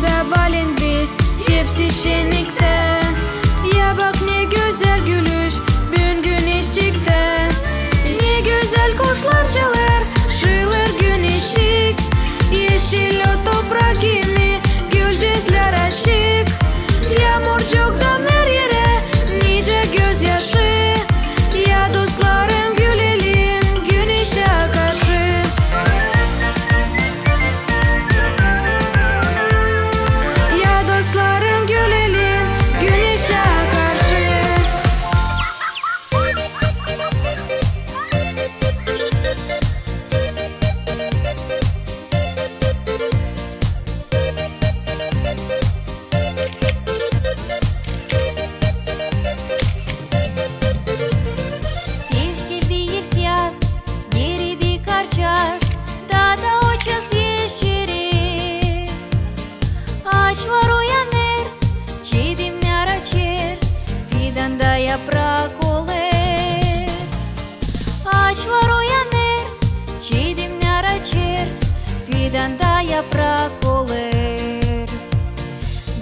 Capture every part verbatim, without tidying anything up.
Sabaalän biz hepsi şenniktä. Ya bak, ne gözäl gülüş büün güneşçiktä. Ne gözäl kuşlar çalêr, şıılêr güneşçik. Eşil o toprak kimi, gülcezlär açık. Yaamurcuktan her erä nicä gözyaşı. Ya dostlarım, gülelim güneşä karşı. Ya dostlarım, gülelim güneşä karşı. Tez geldi ilk yaz, eridi karçaaz, taa da o çaaz eşeri. Aaçlar uyanêr, çidemnär açêr, fidanda yaprak olêr. Aaçlar uyanêr, çidemnär açêr, fidanda yaprak olêr.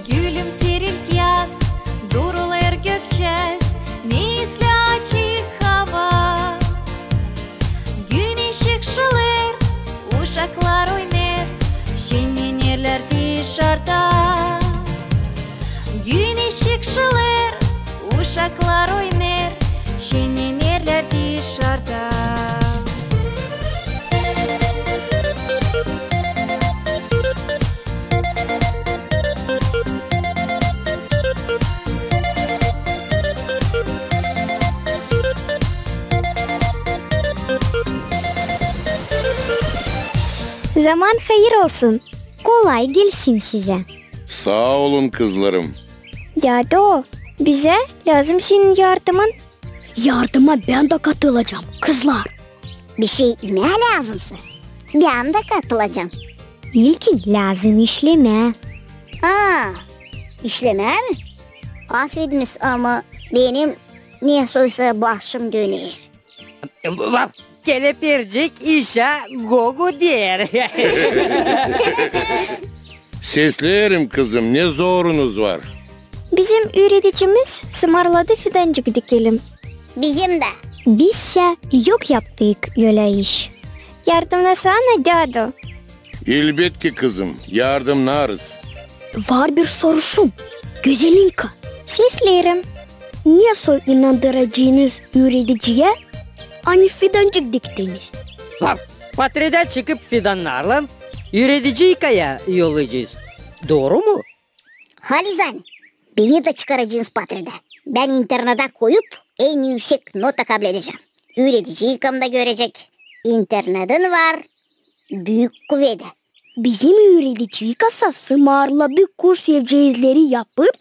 Gülümseer ilk yaz, durulêr gökçäaz, ne islää açık hava. Güneşçik şıılêr, uşaklar oynêêr, şennenerlär dışarda. Güneşçik şıılêr, uşaklar oynêêr, şennenerlär dışarda. Zaman hayır olsun, kolay gelsin sizä. Saa olun, kızlarım. Dädu, bizä lääzım senin yardımın. Yardıma bän dä katılacam, kızlar. Bişey imää lääzımsa, bän dä katılacam. İlkin lääzım işlemää. A, işlemää mi? Afediniz, ama benim nesoysa başım döner. Bak, kelepircik işä gogo deer. Sesleerim, kızım, ne zorunuz var? Bizim üüredicimiz sımarladı fidancık dikelim. Bizim dä. Bizsä yok yaptık ölä iş. Yardımnasana, dädu. Elbetki, kızım, yardımnarız. Var bir soruşum, Gözelinka. Sesleerim. Nesoy inandıracınız üürediciyä, ani fidancık diktiniz? Bak, patredä çıkıp fidannarlan üürediciyä yollayacez. Dooru mu? Halizdän, beni dä çıkaracınız patredä. Bän internedä koyup, en üüsek nota kabledecäm. Üürediciyäm dä görecek. İnternedin var büük kuvedä. Bizim üürediciyäsä sımarladı kuş evceezleri yapıp,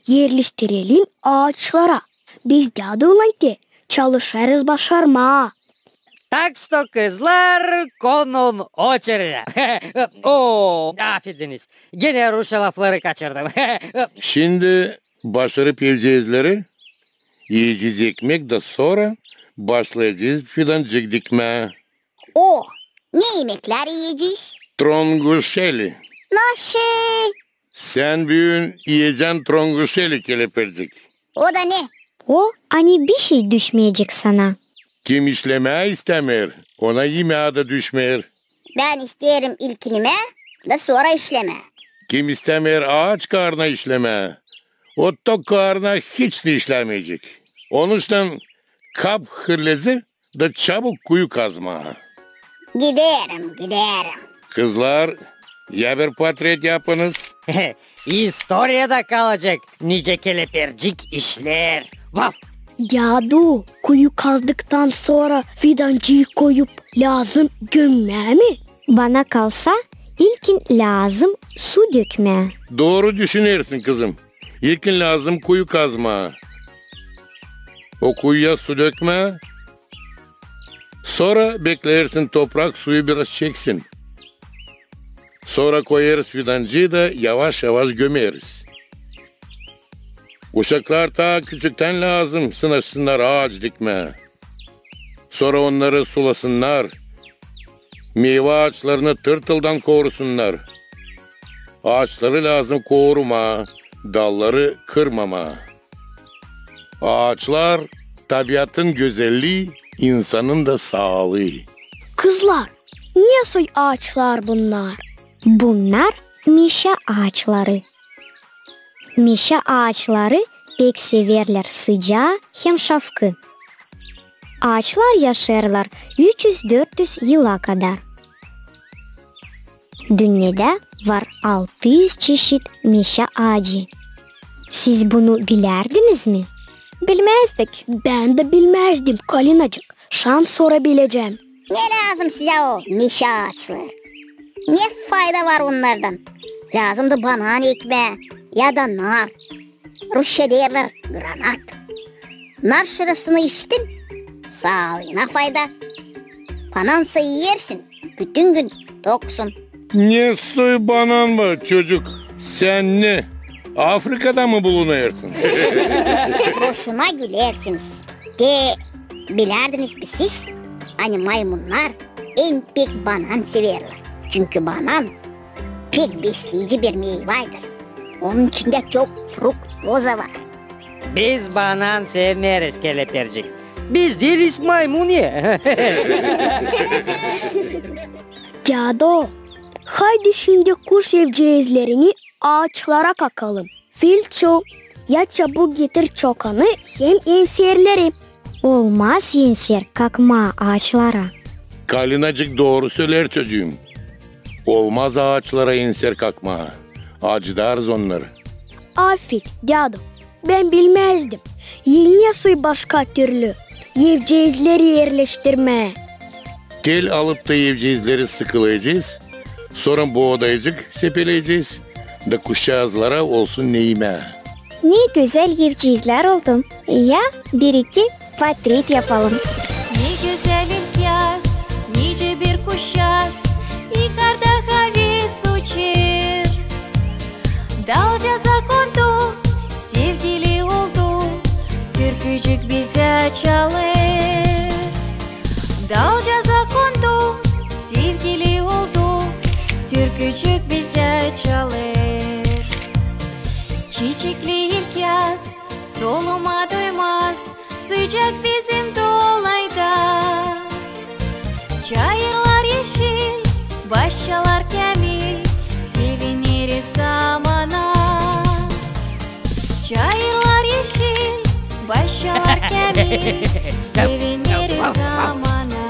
erleştirelim aaçlara. Biz däduylan te çalışêrız başarmaa. Так что, kızlar, konun oçeredä. O, afediniz. Genä rusça lafları kaçırdım. Şindi başarıp evceezleri, iyecez ekmek da sora başlayacez fidancık dikmää. O, ne imeklär iyecez? Tronguşeli. Naşey? Sän büün iyecän tronguşeli, kelepircik. O da ne? O, ani bişey düşmeyecek sana. Kim işlemää istämeer, ona imää dä düşmeer. Bän isteerim ilkin imää, da sora işlemää. Kim istämeer aaç kaarna işlemää, o tok kaarna hiç dä işlämeyecek. Onuştan kap hırlezi da çabuk kuyu kazmaa. Giderim, giderim. Kızlar, ya bir patret yapınız. İstoriyada kalacek, nicä kelepircik işleer. Vaf! Dädu, kuyu kazdıktan sora fidancıı koyup lääzım gömmää mi? Bana kalsa, ilkin lääzım su dökmää. Dooru düşünersin, kızım. İlkin lääzım kuyu kazmaa. O kuyuya su dökmää. Sora bekleersin, toprak suyu biraz çeksin. Sora koyêrız fidancıı da yavaş-yavaş gömeriz. Uşaklar taa küçüktän lääzım sınaşsınnar aaç dikmää. Sora onnarı sulasınnar, meyva aaçlarını tırtıldan korusunnar. Aaçları lääzım korumaa, dalları kırmamaa. Aaçlar, tabiatın gözellii, insanın da saalıı. Kızlar, ne soy aaçlar bunnar? Bunnar meşä aaçları. Meşä aaçları pek severlär sıcaa hem şafkı. Aaçlar yaşêêrlar üç üz-dört üz yıla kadar. Dünnedä var altı üz çeşit meşä aacı. Siz bunu bilärdiniz mi? Bilmäzdik. Bän dä bilmäzdim, Kalinacık. Şansora bilecäm. Ne lääzım sizä o meşä aaçları? Ne fayda var onnardan? Lääzımdı banan ekmää ya da nar. Rusça deerlär granat. Nar şırısını içtin, saalıına fayda. Banansa iyersin, bütün gün toksun. Ne soy banan var, çocuk? Sän ne, Afrikada mı bulunêrsın? Boşuna gülersiniz. Te bilärdiniz mi siz, ani maymunnar en pek banan severlär? Çünkü banan pek besleyici bir meyvaydır. Onun içindä çok fruktoza var. Biz banan sevmeeriz, kelepircik. Biz diiliz maymun ya. Dädu, haydi şindi kuş evceezlerini aaçlara kakalım. Filçu, ya çabuk getir çokanı hem enserleri. Olmaz enser kakmaa aaçlara. Kalinacık dooru söleer, çocuum. Olmaz aaçlara enser kakmaa. Acıdarız onnarı. Afet, dädu, bän bilmäzdim. Eni ne soy başka türlü evceezleri erleştirmää. Tel alıp ta evceezleri sıkılayacez, sora boodayıcık sepeleyecez, da kuşçaazlara olsun ne imää. Ne gözäl evceezlär oldu. Ya bir-iki portret yapalım. Ne gözäl ilk yaz, nicä bir kuşçaaz, yukarda havis uçêr. Dalcaaza kondu, sevgili oldu, türkücük bizä çalêr. Dalcaaza kondu, sevgili oldu, türkücük bizä çalêr. Çiçekli ilk yaz, solumaa duymaz, sıcak bizim dolayda. Çayırlar eşil, başçalar käämil, sevineriz zamana. Çayırlar eşil, başçalar käämil, sevineriz zamana.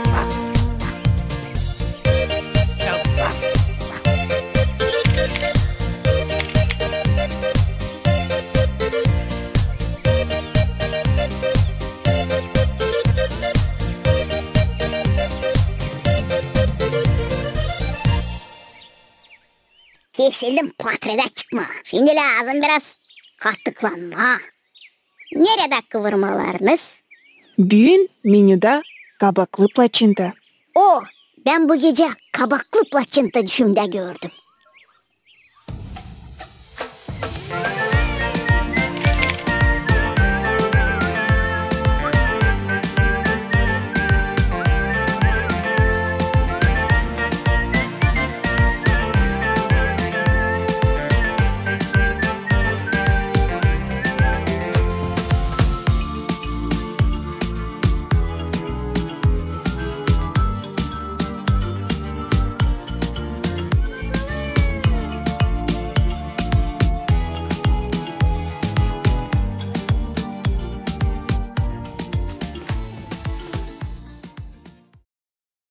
Kesildim portretä çıkmaa. Şindi lääzım biraz katıklanmaa. Neredä kıvırmalarınız? Büün menüdä kabaklı plaçinta. O, bän bu gecä kabaklı plaçinta düşümdä gördüm.